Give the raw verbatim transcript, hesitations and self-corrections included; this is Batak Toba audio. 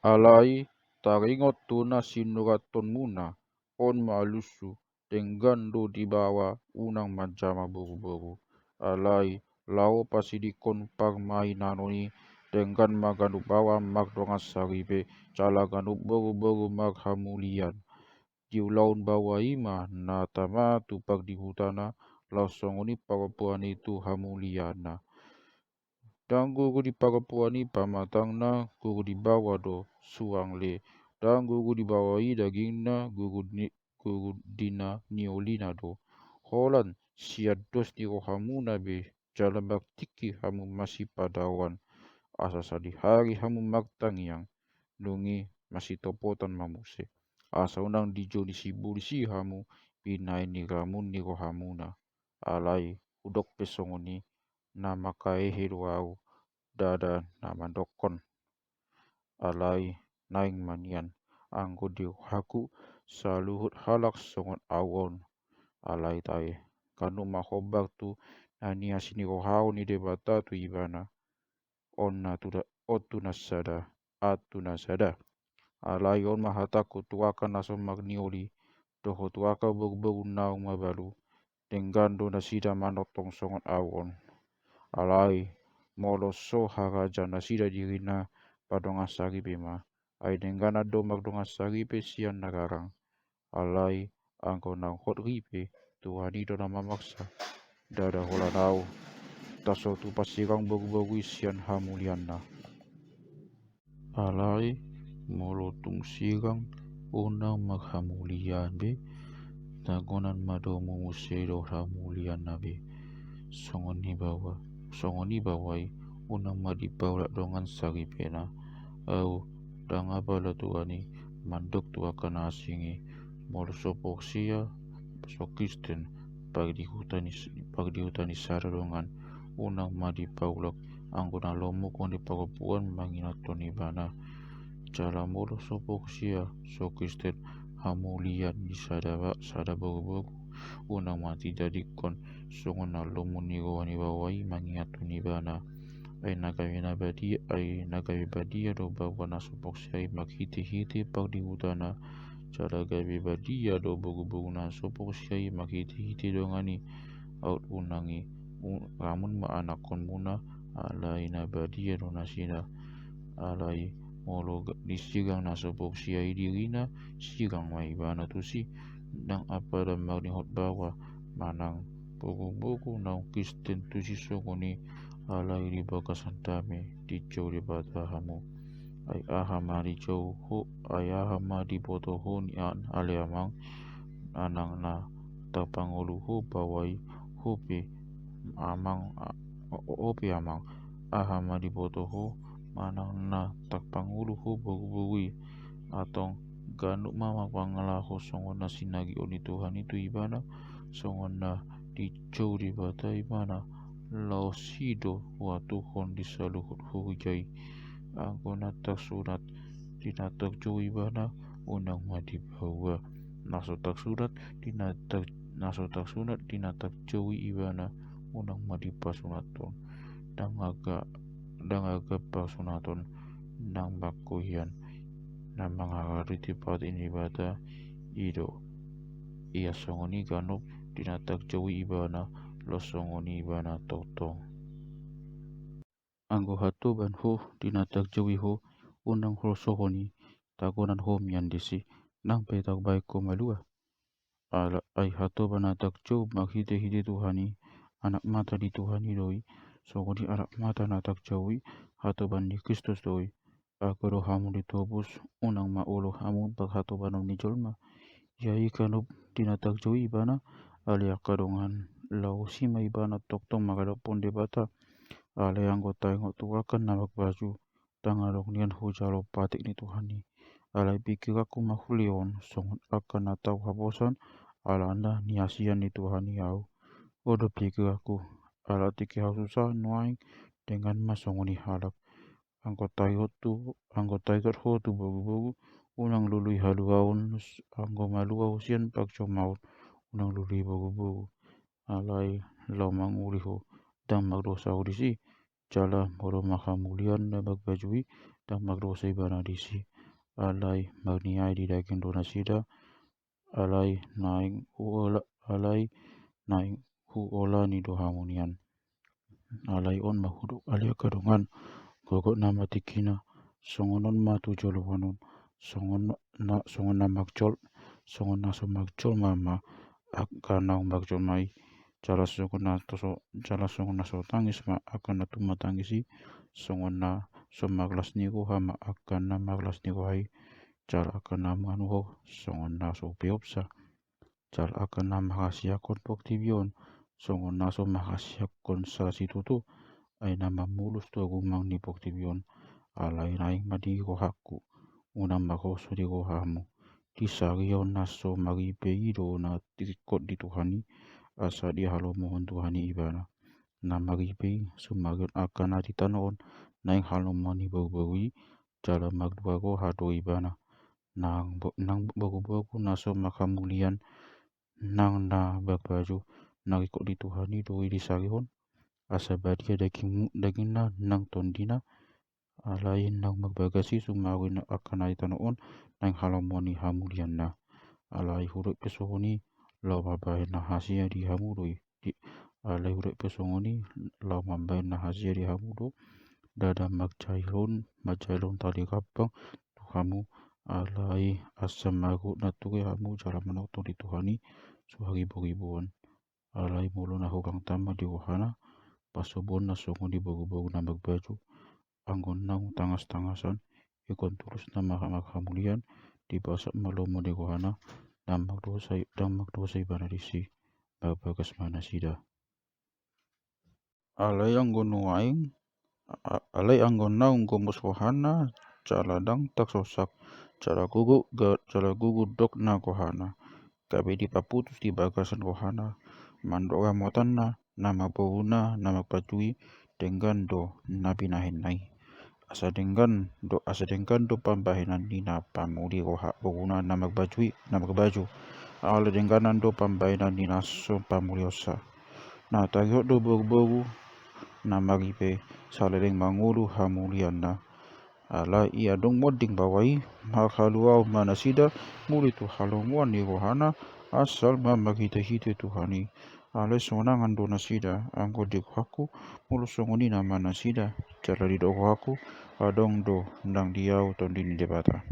Alai taringot tu na sinurathonmuna, on ma alushu, denggan do dibawa, unang manjama boruboru. Alai laho pasidingkon parmainanon i, denggan ma ganup baoa mardongan saripe, jala ganup boruboru marhamulian. Di ulaon baoa i ma na tama tu pardihutana, laos songon i parompuan i tu hamulianna. Ndang gogo di parompuan i pamatangna, gogo di baoa do suang le. Ndang gogo di baoa i dagingna, gogo di, gogo di na niolina do. Holan sian dos ni rohamuna be, jala martingki hamu masipadaoan, asa sadihari hamu martangiang, dung i masitopotan ma muse. Asa unang dijou ni sibolis i hamu, binahen ni ramun ni rohamuna. Alai hudok pe songon i, na mangkahehe do ahu, ndada na mandokkon. Alai naeng ma nian, anggo di rohaku saluhut halak songon ahu on. Alai tahe, ganup ma hombar tu na niasirohaon ni Debata tu ibana. On na tu da-, on tu na sada, an tu na sada. Alai on ma hatangku tu angka na so marnioli, dohot tu angka boruboru naung mabalu, denggan do nasida manongtong songon ahu on. Alai molo so harajaon nasida dirina, pardongan saripe ma, ai dengganan do mardongan saripe sian na garang. Alai anggo naung hot ripe, Tuhan i do na mamaksa. Ndada holan ahu tasotu parsirang boruboru i sian hamulianna. Alai molo tung sirang, unang marhamulian be, tagonan ma domu muse dohot hamulianna be. Songon i baoa, songon i baoa i, unang ma dipaulak dongan saripena. Ahu ndang apala Tuhan i, mandok tu angka na asing i, molo so porsea, so Kristen, pardihuta ni s-, pardihuta ni sada dongan, unang ma dipaulak, anggo na lomo on di parompuan manginanghon ibana. Jala molo so porsea, so Kristen, hamulian ni sada ba-, sada boruboru, unang ma dijadingkon songon na lomo ni roha ni baoa i manginanghon ibana. Ai na gabe na badia, ai na gabe badia do baoa na so porsea i marhitehite pardihutana, jala gabe badia do boruboru na so porsea i marhitehite dongan i. Aut unang i, u-, ramun ma anakhonmuna, alai na badia do nasida. Alai molo ga-, disirang na so porsea i dirina, sirang ma ibana tusi. Ndang apala marnihot baoa manang boruboru naung Kristen tusi songon i, alai di bagasan dame dijou Debata hamu. Ai aha ma dijou ho, ai aha ma diboto ho nian ale amang, manang na tarpangolu ho baoa i, ho pe amang, a-, o-, o-, ho pe amang, aha ma diboto ho, manang na tarpangolu ho boruboru i, antong ganup ma marpangalaho songon na sinagiot ni Tuhan i tu ibana, songon na dijou Debata ibana, laos i do huatuhon di saluhut huria i. Anggo na tarsunat di na tarjou ibana, unang ma dipaua. Na so tarsunat di na tar-, na so tarsunat di na tarjou ibana, unang ma dipasunathon. Ndang aga, ndang aga pasunathon na mangkohian, na mangaradoti patik ni Debata i do. Ia songon i ganup di na tarjou ibana, laos songon i ibana tongtong. Anggo hatoban ho di na tarjou i ho, unang holsohon i, tagonan ho mian disi, nang pe tarbahen ho malua. Ala ai hatoban na tarjou marhitehite Tuhan i, anak mata ni Tuhan i do i, songon i anak mata na tarjou i, hatoban ni Kristus do i. Anggo do hamu ditobus, unang ma olo hamu parhatobanon ni jolma. Ia i ganup di na tarjou i ibana, alai angka dongan, laos i ma ibana tongtong mangadophon Debata. Alai anggo taingot tu angka na marbaju, ndang adong nian hujalo patik ni Tuhan i. Alai pingkiranku ma hulehon songon angka na tau haposan, alana niasian ni Tuhan i ahu. O do pingkiranku, ala tingki hasusa nuaeng, denggan ma songon i halak. Anggo taingot tu, anggo taingot ho tu boruboru, unang lului haluaon, s-, anggo malua ho sian parjamaon, unang lului boruboru. Alai laho mangoli ho, ndang mardosa ho disi, jala molo marhamulian na marbaju i, ndang magdosa ibana disi. Alai marniae di daging do nasida, alai naeng huola, alai naeng huolani do hamu nian. Alai on ma hudok ale angka dongan, gogot nama tingkina, songon on ma tu joloan on, songon na, songon na magjol, songon na so magjolma ma angka naung magjolma i, jala songon na so, jala songon na so tangis ma angka na tumang tangis i, songon na so marlas ni goha ma angka na marlas ni goha i, jala angka na manuhor songon na so peopsa. Jala angka na manghasiakkon portibi on, songon na so manghasiakkon sasitutu, ai na mamolus do gumang ni portibi on. Alai naeng ma di gohangku, unang marhoso di goha hamu. Di sarion na so maripe i do na ringkot di Tuhan i, asa dihalomohon Tuhan i ibana. Na maripe i, sumarion angka na di tano on, naeng halomoan ni boruboru i, jala mardua goha do ibana. Nang bo-, nang boruboru na so manghamulian, nang na marbaju, na ringkot di Tuhan i do i di sarion. Asa badia daging, dagingna nang tondina, alai naung marbagas i sumarion angka na di tano on, naeng halomoan ni hamulianna. Alai hudok pe songon i, laho mambahen na hasea di hamu do i. Di, alai hudok pe songon i, laho mambahen na hasea di hamu do, ndada manjailon, manjailon tali gampang tu hamu, alai asa magot na ture hamu jala manortor di Tuhan i so hariboriboan. Alai molo na hurang tama di gohana, pasobuonna songon di boruboru na marbaju, anggo naung tangastangasan, ingkon tulus nama manghamulian, dipasahat ma lomo di gohana, ndang mardosa i, ndang mardosa ibana disi, marbagas ma nasida. Alai anggo nuaeng, a-, alai anggo naung gomos gohana, jala ndang tarsosak, jala gugu, ga-, jala gugu dokna gohana, gabe dipaputus di bagasan gohana, mandok ramotanna, na marboruna, na marbaju i, denggan do na binahenna i. Asa denggan do, asa denggan do pambahenan ni na pamuli goha, boruna na marbaju i, na marbaju. Ala dengganan do pambahenan ni na so pamulionsa. Na tarihot do boruboru na maripe, saleleng mangolu hamulianna. Alai ia adong monding baoa i, marhaluaon ma nasida, muli tu halomoan ni gohana, asal ma marhitehite Tuhan i. Alai sonangan do nasida, anggo di gohangku, molo songon i nama nasida, jala didok gohangku, adong do nang di ahu Tondi ni Debata.